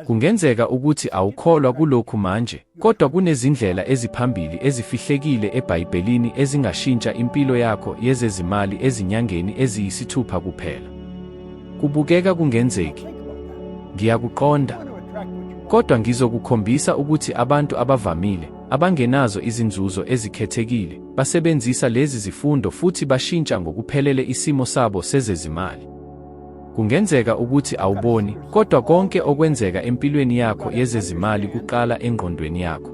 Kungenzeka ukuthi awukholwa kulokhu manje, kodwa kunezindlela eziphambili ezifihlekile eBhayibhelini ezingashintsha impilo yakho yezezimali ezinyangeni eziyisithupha kuphela. Kubukeka kungenzeki. Ngiyakuqonda. Kodwa ngizokukhombisa ukuthi abantu abavamile, abangenazo izinzuzo ezikhethekile, basebenzisa lezi zifundo futhi bashintsha ngokuphelele isimo sabo sezezimali. Kungenzeka ukuthi awuboni, kodwa konke okwenzeka empilweni yakho yezezimali kuqala engqondweni yakho.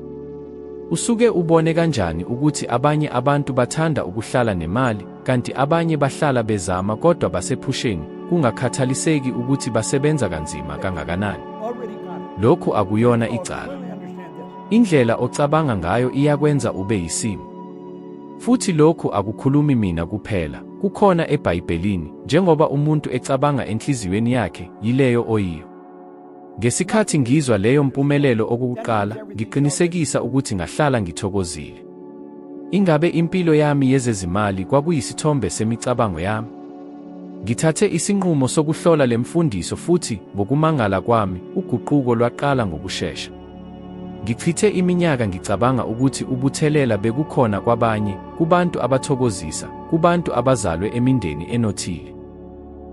Usuke ubone kanjani ukuthi abanye abantu bathanda ukuhlala nemali, kanti abanye bahlala bezama kodwa basephusheni, kungakhathaliseki ukuthi basebenza kanzima kangakanani? Lokhu akuyona icala. Indlela ocabanga ngayo iyakwenza ube yisimo. Futhi lokhu akukhulumi mina kuphela, kukhona eBhayibhelini, njengoba umuntu ecabanga enhliziyweni yakhe, yileyo oyiyo. Ngesikhathi ngizwa leyo mpumelelo okukuqala, ngiqinisekisa ukuthi ngahlala ngithokozile. Ingabe impilo yami yezezimali kwakuyisithombe semicabango yami? Ngithathe isinqumo sokuhlola le mfundiso futhi, ngokumangala kwami, uguquko lwaqala ngokushesha. Ngichithe iminyaka ngicabanga ukuthi ubuthelela bekukhona kwabanye, kubantu abathokozisa, kubantu abazalwe emindeni enothile.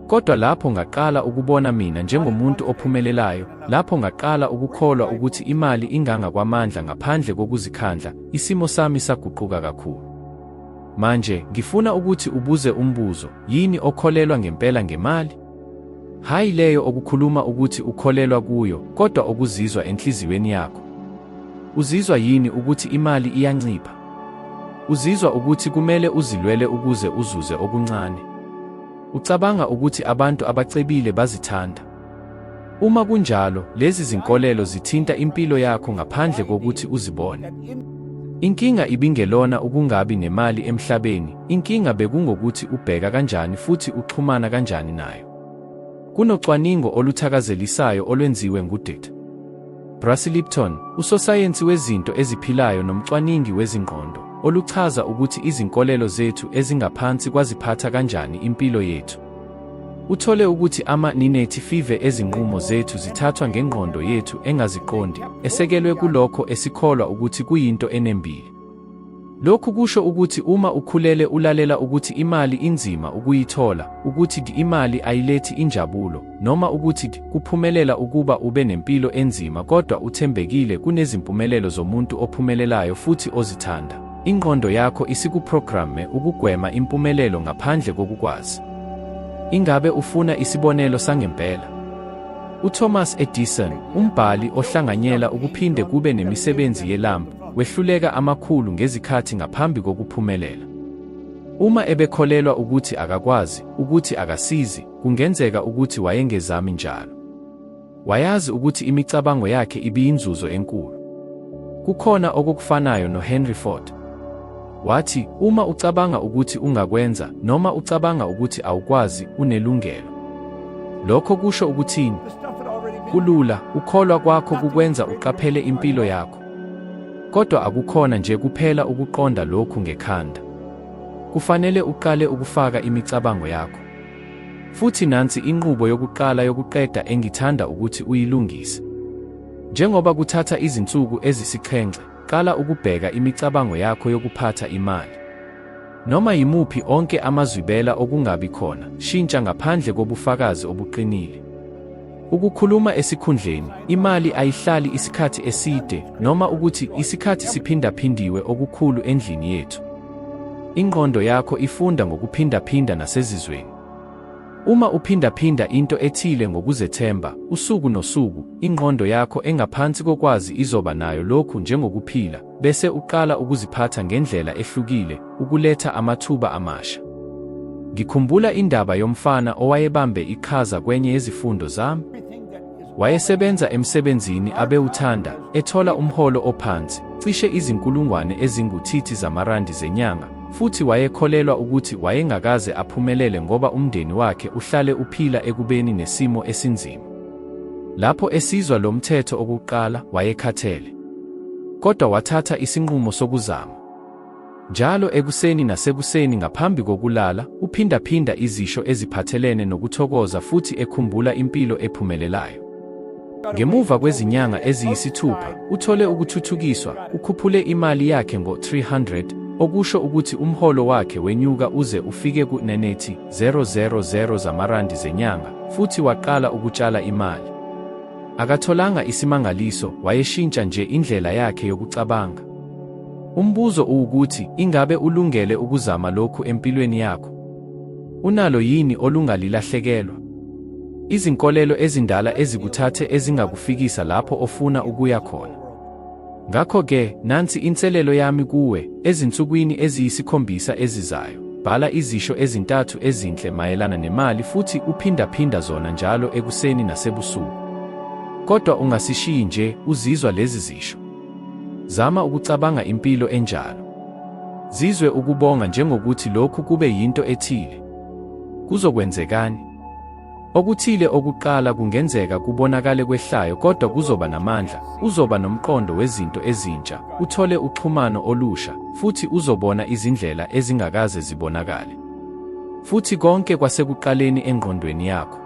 Kodwa lapho ngaqala ukubona mina njengomuntu ophumelelayo, lapho ngaqala ukukholwa ukuthi imali inganga kwamandla ngaphandle kokuzikhandla, isimo sami saguquka kakhulu. Manje, ngifuna ukuthi ubuze umbuzo, yini okholelwa ngempela ngemali? Hhayi leyo okukhuluma ukuthi ukholelwa kuyo, kodwa okuzizwa enhliziyweni yakho. Uzizwa yini ukuthi imali iyancipha? Uzizwa ukuthi kumele uzilwele ukuze uzuze okuncane? Ucabanga ukuthi abantu abacebile bazithanda? Uma kunjalo, lezi zinkolelo zithinta impilo yakho ngaphandle kokuthi uzibone. Inkinga ibingelona ukungabi nemali emhlabeni, inkinga bekungokuthi ubheka kanjani futhi uxhumana kanjani nayo. Kunocwaningo oluthakazelisayo olwenziwe nguDkt. Bruce Lipton, usosayensi wezinto eziphilayo nomcwaningi wezingqondo, oluchaza ukuthi izinkolelo zethu ezingaphansi kwaziphatha kanjani impilo yethu. Uthole ukuthi ama-95 ezinqumo zethu zithathwa ngengqondo yethu engaziqondi, esekelwe kulokho esikholwa ukuthi kuyinto enembile. Lokhu kusho ukuthi uma ukhulele ulalela ukuthi imali inzima ukuyithola, ukuthi imali ayilethi injabulo, noma ukuthi kuphumelela ukuba ube nempilo enzima kodwa uthembekile kunezimpumelelo zomuntu ophumelelayo futhi ozithanda. Ingqondo yakho isikuprogramme ukugwema impumelelo ngaphandle kokukwazi. Ingabe ufuna isibonelo sangempela? UThomas Edison, umbhali ohlanganyela ukuphinde kube nemisebenzi yelambu, wehluleka amakhulu ngezikhathi ngaphambi kokuphumelela. Uma ebekholelwa ukuthi akakwazi, ukuthi akasizi, kungenzeka ukuthi wayengezami njalo. Wayazi ukuthi imicabango yakhe ibiyinzuzo enkulu. Kukhona okukufanayo noHenry Ford. Wathi, uma ucabanga ukuthi ungakwenza, noma ucabanga ukuthi awukwazi, unelungelo. Lokho kusho ukuthini? Kulula, ukholwa kwakho kukwenza uqaphele impilo yakho. Kodwa akukhona nje kuphela ukuqonda lokhu ngekhanda. Kufanele uqale ukufaka imicabango yakho. Futhi nansi inqubo yokuqala yokuqeda engithanda ukuthi uyilungise. Njengoba kuthatha izinsuku ezisixhenxe, qala ukubheka imicabango yakho yokuphatha imali. Noma yimuphi onke amazwibela okungabi khona, shintsha ngaphandle kobufakazi obuqinile. Ukukhuluma esikhundleni, imali ayihlali isikhathi eside, noma ukuthi isikhathi siphindaphindiwe okukhulu endlini yethu. Ingqondo yakho ifunda ngokuphindaphinda nasezizweni. Uma uphindaphinda into ethile ngokuzethemba, usuku nosuku, ingqondo yakho engaphansi kokwazi izoba nayo lokhu njengokuphila, bese uqala ukuziphatha ngendlela ehlukile, ukuletha amathuba amasha. Ngikhumbula indaba yomfana owayebambe iqhaza kwenye yezifundo zami. Wayesebenza emsebenzini abewuthanda, ethola umholo ophansi, cishe izinkulungwane ezingu-30 zamarandi zenyanga, futhi wayekholelwa ukuthi wayengakaze aphumelele ngoba umndeni wakhe uhlale uphila ekubeni nesimo esinzima. Lapho esizwa lo mthetho okokuqala, wayekhathele. Kodwa wathatha isinqumo sokuzama. Njalo ekuseni nasekuseni ngaphambi kokulala, uphindaphinda izisho eziphathelene nokuthokoza futhi ekhumbula impilo ephumelelayo. Ngemuva kwezinyanga eziyisithupha, uthole ukuthuthukiswa, ukhuphule imali yakhe ngo-300, okusho ukuthi umholo wakhe wenyuka uze ufike ku-980,000 zamarandi zenyanga, futhi waqala ukutshala imali. Akatholanga isimangaliso, wayeshintsha nje indlela yakhe yokucabanga. Umbuzo uwukuthi, ingabe ulungele ukuzama lokhu empilweni yakho? Unalo yini olungalilahlekelwa? Izinkolelo ezindala ezikuthathe ezingakufikisa lapho ofuna ukuya khona. Ngakho-ke, nansi inselelo yami kuwe, ezinsukwini eziyisikhombisa ezizayo, bhala izisho ezintathu ezinhle mayelana nemali futhi uphindaphinda zona njalo ekuseni nasebusuku. Kodwa ungasishiyi nje uzizwa lezi zisho. Zama ukucabanga impilo enjalo. Zizwe ukubonga njengokuthi lokhu kube yinto ethile. Kuzokwenzekani? Okuthile okuqala kungenzeka kubonakale kwehlayo kodwa kuzoba namandla, uzoba nomqondo wezinto ezintsha, uthole uxhumano olusha, futhi uzobona izindlela ezingakaze zibonakale. Futhi konke kwasekuqaleni engqondweni yakho.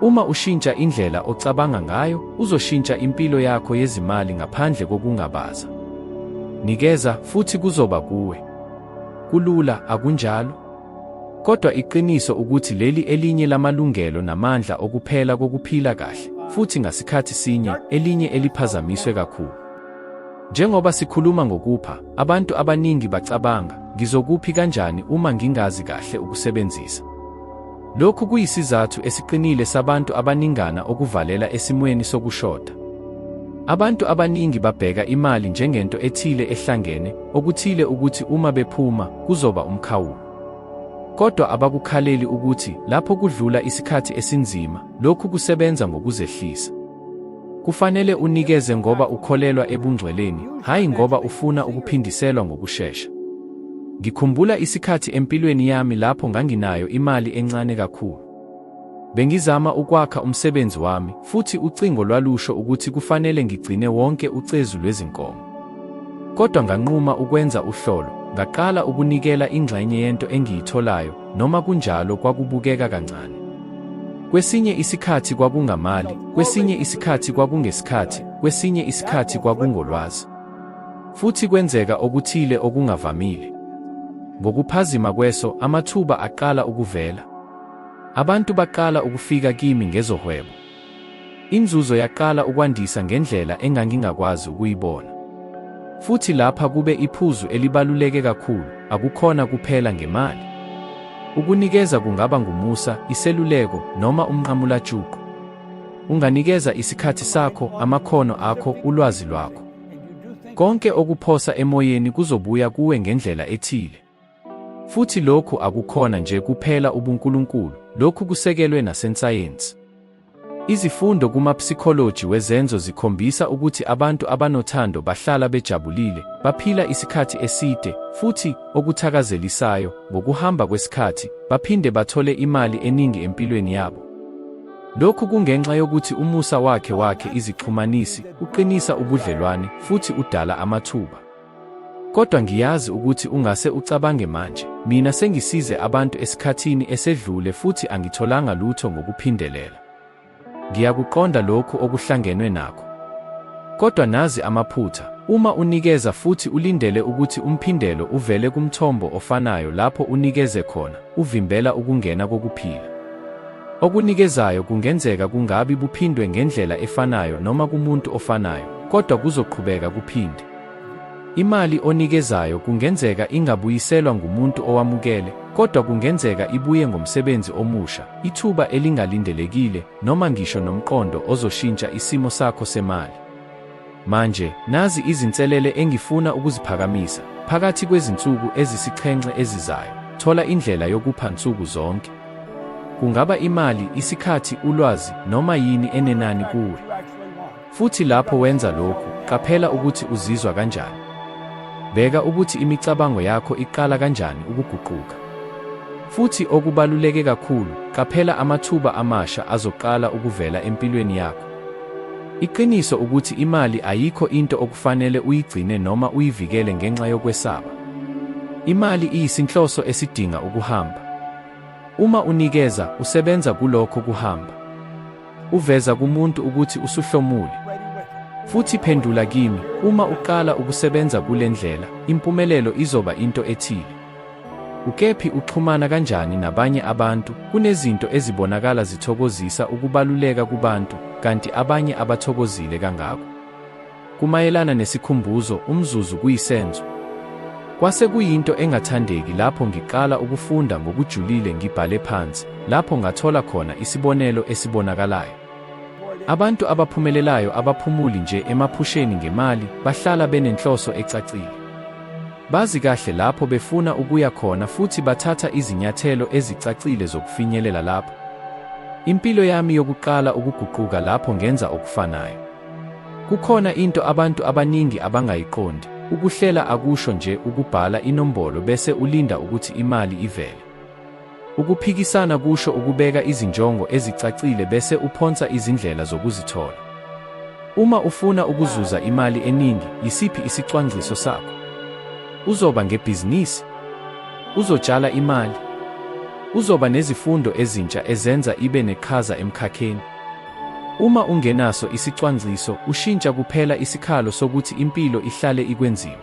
Uma ushintsha indlela ocabanga ngayo, uzoshintsha impilo yakho yezimali ngaphandle kokungabaza. Nikeza, futhi kuzoba kuwe. Kulula, akunjalo? Kodwa iqiniso ukuthi leli elinye lamalungelo namandla okuphela kokuphila kahle, futhi ngasikhathi sinye, elinye eliphazamiswe kakhulu. Njengoba sikhuluma ngokupha, abantu abaningi bacabanga, ngizokuphi kanjani uma ngingazi kahle ukusebenzisa? Lokhu kuyisizathu esiqinile sabantu abaningana okuvalela esimweni sokushoda. Abantu abaningi babheka imali njengento ethile ehlangene, okuthile ukuthi uma bephuma, kuzoba umkhawulo. Kodwa abakukhaleli ukuthi, lapho kudlula isikhathi esinzima, lokhu kusebenza ngokuzehlisa. Kufanele unikeze ngoba ukholelwa ebungcweleni, hhayi ngoba ufuna ukuphindiselwa ngokushesha. Ngikhumbula isikhathi empilweni yami lapho nganginayo imali encane kakhulu. Bengizama ukwakha umsebenzi wami, futhi ucingo lwalusho ukuthi kufanele ngigcine wonke ucezu lwezinkomo. Kodwa nganquma ukwenza uhlolo, ngaqala ukunikela ingxenye yento engiyitholayo, noma kunjalo kwakubukeka kancane. Kwesinye isikhathi kwakungamali, kwesinye isikhathi kwakungesikhathi, kwesinye isikhathi kwakungolwazi. Futhi kwenzeka okuthile okungavamile. Ngokuphazima kweso, amathuba aqala ukuvela. Abantu baqala ukufika kimi ngezohwebo. Inzuzo yaqala ukwandisa ngendlela engangingakwazi ukuyibona. Futhi lapha kube iphuzu elibaluleke kakhulu, akukhona kuphela ngemali. Ukunikeza kungaba ngumusa, iseluleko, noma umnqamulajuqu. Unganikeza isikhathi sakho, amakhono akho, ulwazi lwakho. Konke okuphosa emoyeni kuzobuya kuwe ngendlela ethile. Futhi lokhu akukhona nje kuphela ubunkulunkulu, lokhu kusekelwe nasensayensi. Izifundo kumapsikholoji wezenzo zikhombisa ukuthi abantu abanothando bahlala bejabulile, baphila isikhathi eside, futhi, okuthakazelisayo, ngokuhamba kwesikhathi, baphinde bathole imali eningi empilweni yabo. Lokhu kungenxa yokuthi umusa wakhe wakhe izixhumanisi, uqinisa ubudlelwane, futhi udala amathuba. Kodwa ngiyazi ukuthi ungase ucabange manje, mina sengisize abantu esikhathini esedlule futhi angitholanga lutho ngokuphindelela. Ngiyakuqonda lokhu okuhlangenwe nakho. Kodwa nazi amaphutha, uma unikeza futhi ulindele ukuthi umphindelo uvele kumthombo ofanayo lapho unikeze khona, uvimbela ukungena kokuphila. Okunikezayo kungenzeka kungabi buphindwe ngendlela efanayo noma kumuntu ofanayo, kodwa kuzoqhubeka kuphinde. Imali onikezayo kungenzeka ingabuyiselwa ngumuntu owamukele, kodwa kungenzeka ibuye ngomsebenzi omusha, ithuba elingalindelekile, noma ngisho nomqondo ozoshintsha isimo sakho semali. Manje, nazi izinselele engifuna ukuziphakamisa, phakathi kwezinsuku ezisixhenxe ezizayo, thola indlela yokupha nsuku zonke. Kungaba imali, isikhathi, ulwazi, noma yini enenani kuwe. Futhi lapho wenza lokhu, qaphela ukuthi uzizwa kanjani. Bheka ukuthi imicabango yakho iqala kanjani ukuguquka. Futhi okubaluleke kakhulu, qaphela amathuba amasha azoqala ukuvela empilweni yakho. Iqiniso ukuthi imali ayikho into okufanele uyigcine noma uyivikele ngenxa yokwesaba. Imali iyisinhloso esidinga ukuhamba. Uma unikeza, usebenza kulokho kuhamba. Uveza kumuntu ukuthi usuhlomule. Futhi phendula kimi, uma uqala ukusebenza kule ndlela, impumelelo izoba into ethile. Ukephi uxhumana kanjani nabanye abantu? Kunezinto ezibonakala zithokozisa ukubaluleka kubantu, kanti abanye abathokozile kangako. Kumayelana nesikhumbuzo, umzuzu kuyisenzo. Kwase kuyinto engathandeki lapho ngiqala ukufunda ngokujulile ngibhale phansi, lapho ngathola khona isibonelo esibonakalayo. Abantu abaphumelelayo abaphumuli nje emaphusheni ngemali, bahlala benenhloso ecacile. Bazi kahle lapho befuna ukuya khona futhi bathatha izinyathelo ezicacile zokufinyelela lapho. Impilo yami yokuqala ukuguquka lapho ngenza okufanayo. Kukhona into abantu abaningi abangayiqondi, ukuhlela akusho nje ukubhala inombolo bese ulinda ukuthi imali ivele. Ukuphikisana kusho ukubeka izinjongo ezicacile bese uphonsa izindlela zokuzithola. Uma ufuna ukuzuza imali eningi, yisiphi isicwangciso sakho? Uzoba ngebhizinisi? Uzotshala imali? Uzoba nezifundo ezintsha ezenza ibe neqhaza emkhakheni? Uma ungenaso isicwangciso, ushintsha kuphela isikhalo sokuthi impilo ihlale ikwenziwa.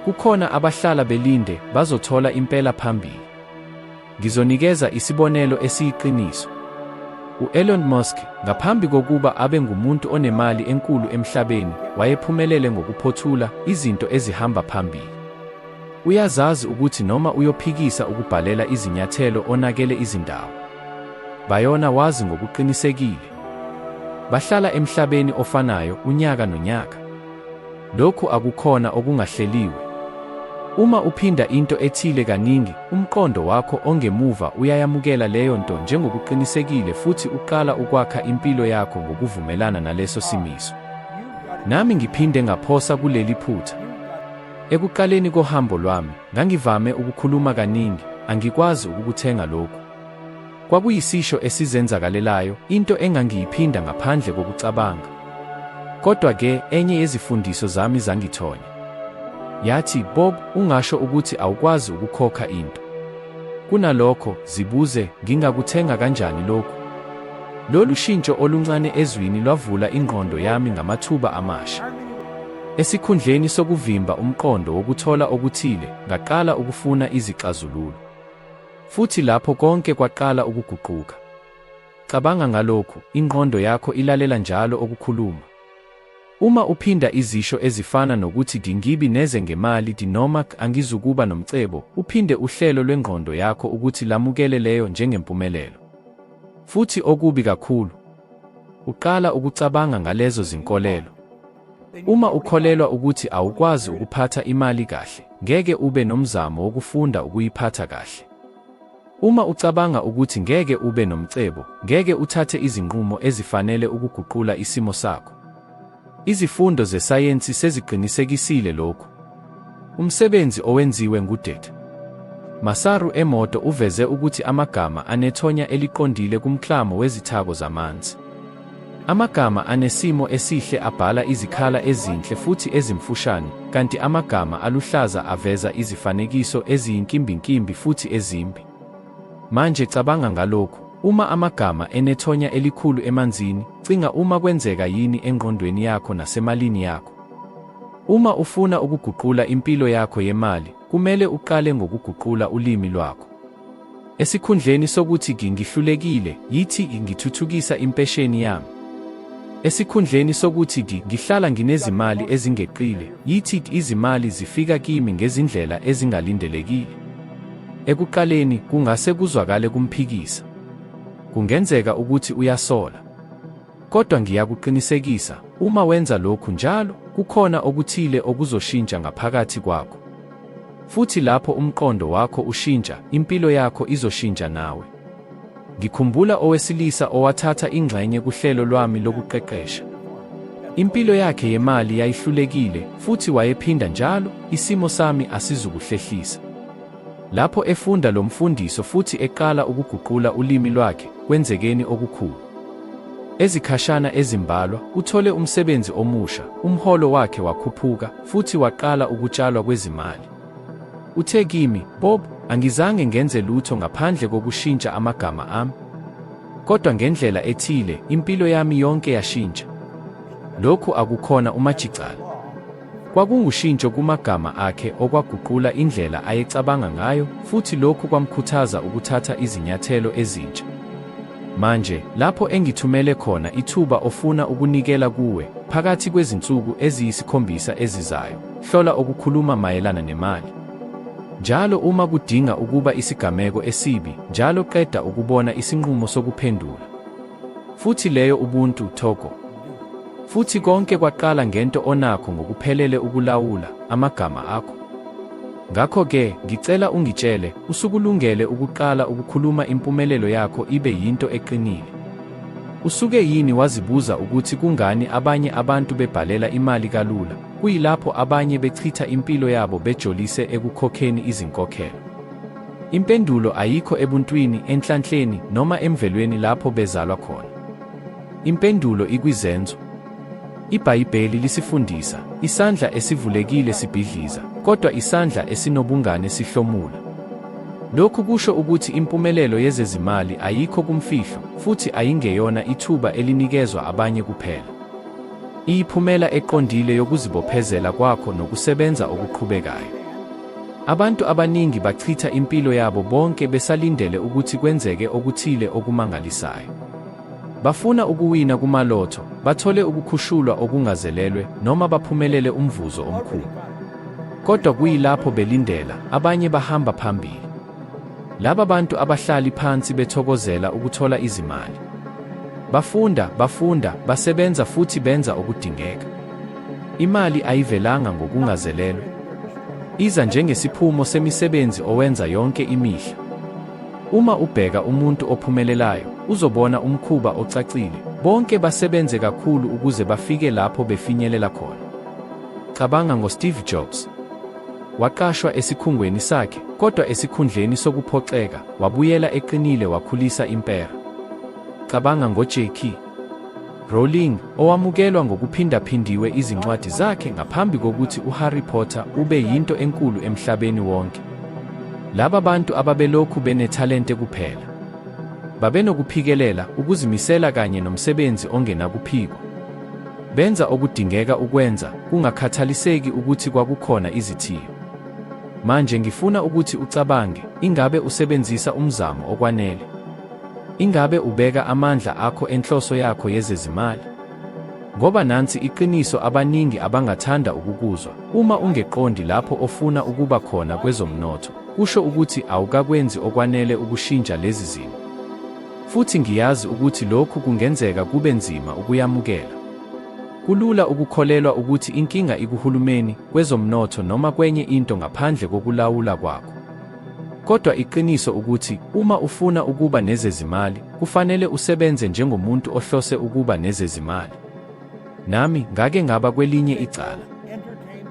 Kukhona abahlala belinde, bazothola impela phambili. Ngizonikeza isibonelo esiyiqiniso. U-Elon Musk, ngaphambi kokuba abe ngumuntu onemali enkulu emhlabeni, wayephumelele ngokuphothula izinto ezihamba phambili. Uyazazi ukuthi noma uyophikisa ukubhalela izinyathelo onakele izindawo. Bayona wazi ngokuqinisekile. Bahlala emhlabeni ofanayo unyaka nonyaka. Lokhu akukhona okungahleliwe. Uma uphinda into ethile kaningi, umqondo wakho ongemuva uyayamukela leyo nto njengokuqinisekile futhi uqala ukwakha impilo yakho ngokuvumelana naleso simiso. Nami ngiphinde ngaphosa kuleli phutha. Ekuqaleni kohambo lwami, ngangivame ukukhuluma kaningi, angikwazi ukukuthenga lokhu. Kwakuyisisho esizenzakalelayo, into engangiyiphinda ngaphandle kokucabanga. Kodwa-ke, enye yezifundiso zami zangithonya. Yathi, Bob, ungasho ukuthi awukwazi ukukhokha into. Kunalokho, zibuze, Ngingakuthenga kanjani lokhu? Lolu shintsho oluncane ezwini lwavula ingqondo yami ngamathuba amasha. Esikhundleni sokuvimba umqondo wokuthola okuthile, ngaqala ukufuna izixazululo. Futhi lapho konke kwaqala ukuguquka. Cabanga ngalokhu, ingqondo yakho ilalela njalo okukhuluma. Uma uphinda izisho ezifana nokuthi dingibi neze ngemali di noma angizukuba nomcebo, uphinde uhlelo lwengqondo yakho ukuthi lamukele leyo njengempumelelo. Futhi okubi kakhulu, uqala ukucabanga ngalezo zinkolelo. Uma ukholelwa ukuthi awukwazi ukuphatha imali kahle, ngeke ube nomzamo wokufunda ukuyiphatha kahle. Uma ucabanga ukuthi ngeke ube nomcebo, ngeke uthathe izinqumo ezifanele ukuguqula isimo sakho. Izifundo zesayensi seziqinisekisile lokhu. Umsebenzi owenziwe nguDkt. Masaru Emoto uveze ukuthi amagama anethonya eliqondile kumklamo wezithako zamanzi. Amagama anesimo esihle abhala izikhala ezinhle futhi ezimfushane, kanti amagama aluhlaza aveza izifanekiso eziyinkimbinkimbi futhi ezimbi. Manje cabanga ngalokhu, uma amagama enethonya elikhulu emanzini, cinga uma kwenzeka yini engqondweni yakho nasemalini yakho. Uma ufuna ukuguqula impilo yakho yemali, kumele uqale ngokuguqula ulimi lwakho. Esikhundleni sokuthi ngihlulekile, yithi ngithuthukisa impesheni yami. Esikhundleni sokuthi ngihlala nginezimali ezingeqile, yithi izimali zifika kimi ngezindlela ezingalindelekile. Ekuqaleni, kungase kuzwakale kumphikisa. Kungenzeka ukuthi uyasola. Kodwa ngiyakuqinisekisa, uma wenza lokhu njalo, kukhona okuthile okuzoshintsha ngaphakathi kwakho. Futhi lapho umqondo wakho ushintsha, impilo yakho izoshintsha nawe. Ngikhumbula owesilisa owathatha ingxenye kuhlelo lwami lokuqeqesha. Impilo yakhe yemali yayihlulekile, futhi wayephinda njalo, isimo sami asizukuhlehlisa. Lapho efunda lo mfundiso futhi eqala ukuguqula ulimi lwakhe, kwenzekeni okukhulu. Ezikhashana ezimbalwa, uthole umsebenzi omusha, umholo wakhe wakhuphuka, futhi waqala ukutshalwa kwezimali. Uthe kimi, Bob, angizange ngenze lutho ngaphandle kokushintsha amagama ami. Kodwa ngendlela ethile, impilo yami yonke yashintsha. Lokhu akukhona umajicala. Kwakungushintsho kumagama akhe okwaguqula indlela ayecabanga ngayo futhi lokhu kwamkhuthaza ukuthatha izinyathelo ezintsha. Manje, lapho engithumele khona ithuba ofuna ukunikela kuwe, phakathi kwezinsuku eziyisikhombisa ezizayo, hlola okukhuluma mayelana nemali. Njalo uma kudinga ukuba isigameko esibi, njalo qeda ukubona isinqumo sokuphendula. Futhi leyo ubuntu, Togo. Futhi konke kwaqala ngento onakho ngokuphelele ukulawula, amagama akho. Ngakho-ke, ngicela ungitshele, usukulungele ukuqala ukukhuluma impumelelo yakho ibe yinto eqinile? Usuke yini wazibuza ukuthi kungani abanye abantu bebhalela imali kalula, kuyilapho abanye bechitha impilo yabo bejolise ekukhokheni izinkokhelo? Impendulo ayikho ebuntwini, enhlanhleni, noma emvelweni lapho bezalwa khona. Impendulo ikwizenzo. IBhayibheli lisifundisa, isandla esivulekile sibhidliza, kodwa isandla esinobungane sihlomula. Lokhu kusho ukuthi impumelelo yezezimali ayikho kumfihlo futhi ayingeyona ithuba elinikezwa abanye kuphela. Iyiphumela eqondile yokuzibophezela kwakho nokusebenza okuqhubekayo. Abantu abaningi bachitha impilo yabo bonke besalindele ukuthi kwenzeke okuthile okumangalisayo. Bafuna ukuwina kumalotho, bathole ukukhushulwa okungazelelwe noma baphumelele umvuzo omkhulu. Kodwa kuyilapho belindela, abanye bahamba phambili. Laba bantu abahlali phansi bethokozela ukuthola izimali. Bafunda, bafunda, basebenza futhi benza okudingeka. Imali ayivelanga ngokungazelelwe. Iza njengesiphumo semisebenzi owenza yonke imihla. Uma ubheka umuntu ophumelelayo, uzobona umkhuba ocacile, bonke basebenze kakhulu ukuze bafike lapho befinyelela khona. Cabanga ngoSteve Jobs. Waqashwa esikhungweni sakhe, kodwa esikhundleni sokuphoxeka, wabuyela eqinile wakhulisa impera. Cabanga ngoJK. Rowling, owamukelwa ngokuphindaphindiwe izincwadi zakhe ngaphambi kokuthi uHarry Potter ube yinto enkulu emhlabeni wonke. Laba bantu ababelokhu benethalente kuphela. Babenokuphikelela, ukuzimisela kanye nomsebenzi ongenakuphikwa. Benza okudingeka ukwenza, kungakhathaliseki ukuthi kwakukhona izithiyo. Manje ngifuna ukuthi ucabange, ingabe usebenzisa umzamo okwanele? Ingabe ubeka amandla akho enhloso yakho yezezimali? Ngoba nansi iqiniso abaningi abangathanda ukukuzwa, uma ungeqondi lapho ofuna ukuba khona kwezomnotho, kusho ukuthi awukakwenzi okwanele ukushintsha lezi zimo. Futhi ngiyazi ukuthi lokhu kungenzeka kube nzima ukuyamukela. Kulula ukukholelwa ukuthi inkinga ikuhulumeni, kwezomnotho noma kwenye into ngaphandle kokulawula kwakho. Kodwa iqiniso ukuthi uma ufuna ukuba nezezimali, kufanele usebenze njengomuntu ohlose ukuba nezezimali. Nami ngake ngaba kwelinye icala.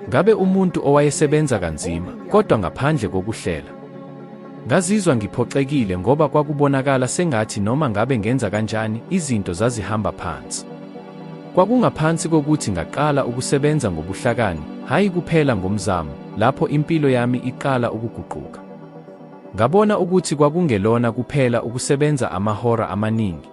Ngabe umuntu owayesebenza kanzima, kodwa ngaphandle kokuhlela. Ngazizwa ngiphoxekile ngoba kwakubonakala sengathi noma ngabe ngenza kanjani, izinto zazihamba phansi. Kwakungaphansi kokuthi ngaqala ukusebenza ngobuhlakani, hhayi kuphela ngomzamo, lapho impilo yami iqala ukuguquka. Ngabona ukuthi kwakungelona kuphela ukusebenza amahora amaningi.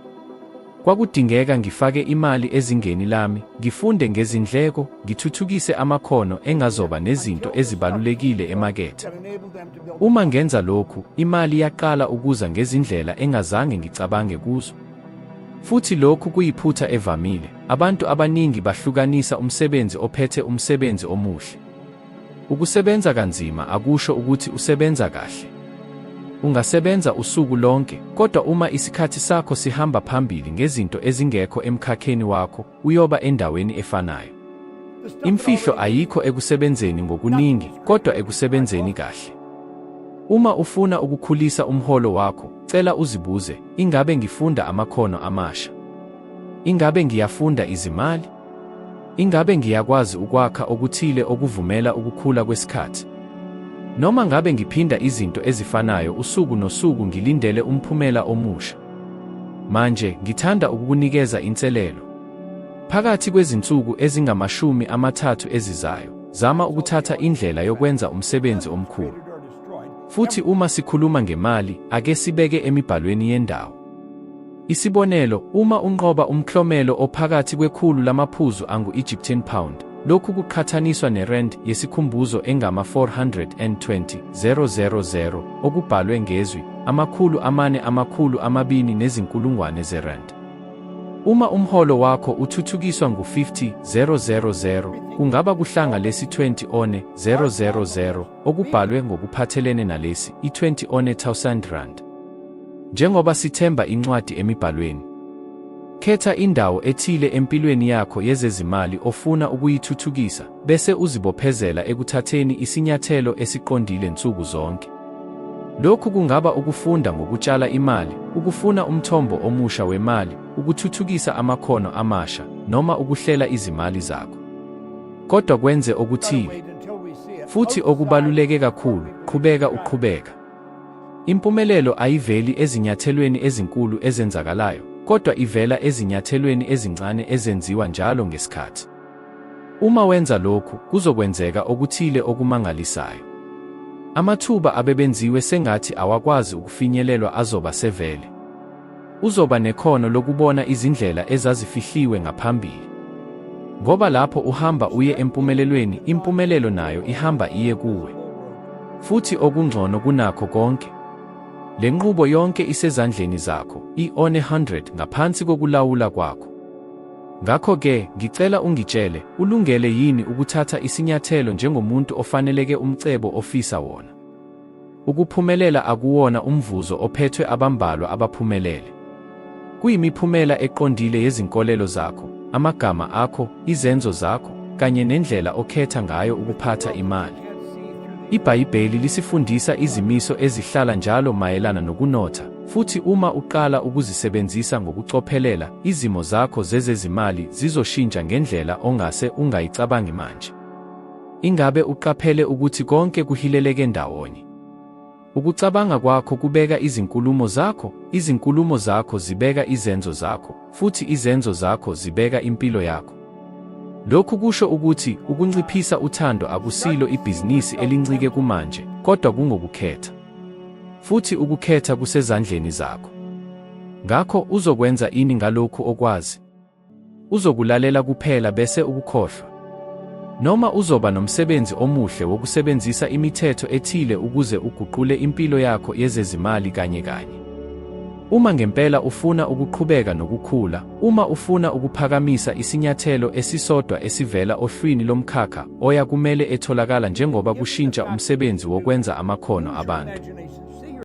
Kwakudingeka ngifake imali ezingeni lami, ngifunde ngezindleko, ngithuthukise amakhono engazoba nezinto ezibalulekile emakethe. Uma ngenza lokhu, imali yaqala ukuza ngezindlela engazange ngicabange kuzo. Futhi lokhu kuyiphutha evamile, abantu abaningi bahlukanisa umsebenzi ophethe umsebenzi omuhle. Ukusebenza kanzima akusho ukuthi usebenza kahle. Ungasebenza usuku lonke, kodwa uma isikhathi sakho sihamba phambili ngezinto ezingekho emkhakheni wakho, uyoba endaweni efanayo. Imfihlo ayikho ekusebenzeni ngokuningi, kodwa ekusebenzeni kahle. Uma ufuna ukukhulisa umholo wakho, cela uzibuze, Ingabe ngifunda amakhono amasha? Ingabe ngiyafunda izimali? Ingabe ngiyakwazi ukwakha okuthile okuvumela ukukhula kwesikhathi? Noma ngabe ngiphinda izinto ezifanayo usuku nosuku ngilindele umphumela omusha? Manje, ngithanda ukukunikeza inselelo. Phakathi kwezinsuku ezingama-30 ezizayo, zama ukuthatha indlela yokwenza umsebenzi omkhulu. Futhi uma sikhuluma ngemali, ake sibeke emibhalweni yendawo. Isibonelo, uma unqoba umklomelo ophakathi kwekhulu lamaphuzu angu-Egyptian Pound, lokhu kuqhathaniswa ne-rand yesikhumbuzo engama-420 000, okubhalwe ngezwi, 400 200 nezinkulungwane ze-rand. Uma umholo wakho uthuthukiswa ngu-50 000, kungaba kuhlanga lesi 20 one 000, okubhalwe ngokuphathelene nalesi, i-20 one thousand rand. Njengoba sithemba incwadi emibhalweni, khetha indawo ethile empilweni yakho yezezimali ofuna ukuyithuthukisa bese uzibophezela ekuthatheni isinyathelo esiqondile nsuku zonke. Lokhu kungaba ukufunda ngokutshala imali, ukufuna umthombo omusha wemali, ukuthuthukisa amakhono amasha, noma ukuhlela izimali zakho. Kodwa kwenze okuthile. Futhi okubaluleke kakhulu, qhubeka uqhubeka. Impumelelo ayiveli ezinyathelweni ezinkulu ezenzakalayo, kodwa ivela ezinyathelweni ezincane ezenziwa njalo ngesikhathi. Uma wenza lokhu, kuzokwenzeka okuthile okumangalisayo. Amathuba abebenziwe sengathi awakwazi ukufinyelelwa azoba sevele. Uzoba nekhono lokubona izindlela ezazifihliwe ngaphambili. Ngoba lapho uhamba uye empumelelweni, impumelelo nayo ihamba iye kuwe. Futhi okungcono kunakho konke, le nqubo yonke isezandleni zakho, i-one 100 ngaphansi kokulawula kwakho. Ngakho-ke, ngicela ungitshele, ulungele yini ukuthatha isinyathelo njengomuntu ofaneleke umcebo ofisa wona? Ukuphumelela akuwona umvuzo ophethwe abambalwa abaphumelele. Kuyimiphumela eqondile yezinkolelo zakho, amagama akho, izenzo zakho, kanye nendlela okhetha ngayo ukuphatha imali. IBhayibheli lisifundisa izimiso ezihlala njalo mayelana nokunotha, futhi uma uqala ukuzisebenzisa ngokucophelela, izimo zakho zezezimali zizoshintsha ngendlela ongase ungayicabangi manje. Ingabe uqaphele ukuthi konke kuhileleke ndawonye? Ukucabanga kwakho kubeka izinkulumo zakho, izinkulumo zakho zibeka izenzo zakho, futhi izenzo zakho zibeka impilo yakho. Lokhu kusho ukuthi ukunciphisa uthando akusilo ibhizinisi elincike kumanje, kodwa kungokukhetha. Futhi ukukhetha kusezandleni zakho. Ngakho uzokwenza ini ngalokhu okwazi? Uzokulalela kuphela bese ukukhohlwa? Noma uzoba nomsebenzi omuhle wokusebenzisa imithetho ethile ukuze uguqule impilo yakho yezezimali kanye kanye? Uma ngempela ufuna ukuqhubeka nokukhula, uma ufuna ukuphakamisa isinyathelo esisodwa esivela ohlwini lomkhakha oya kumele etholakala njengoba kushintsha umsebenzi wokwenza amakhono abantu.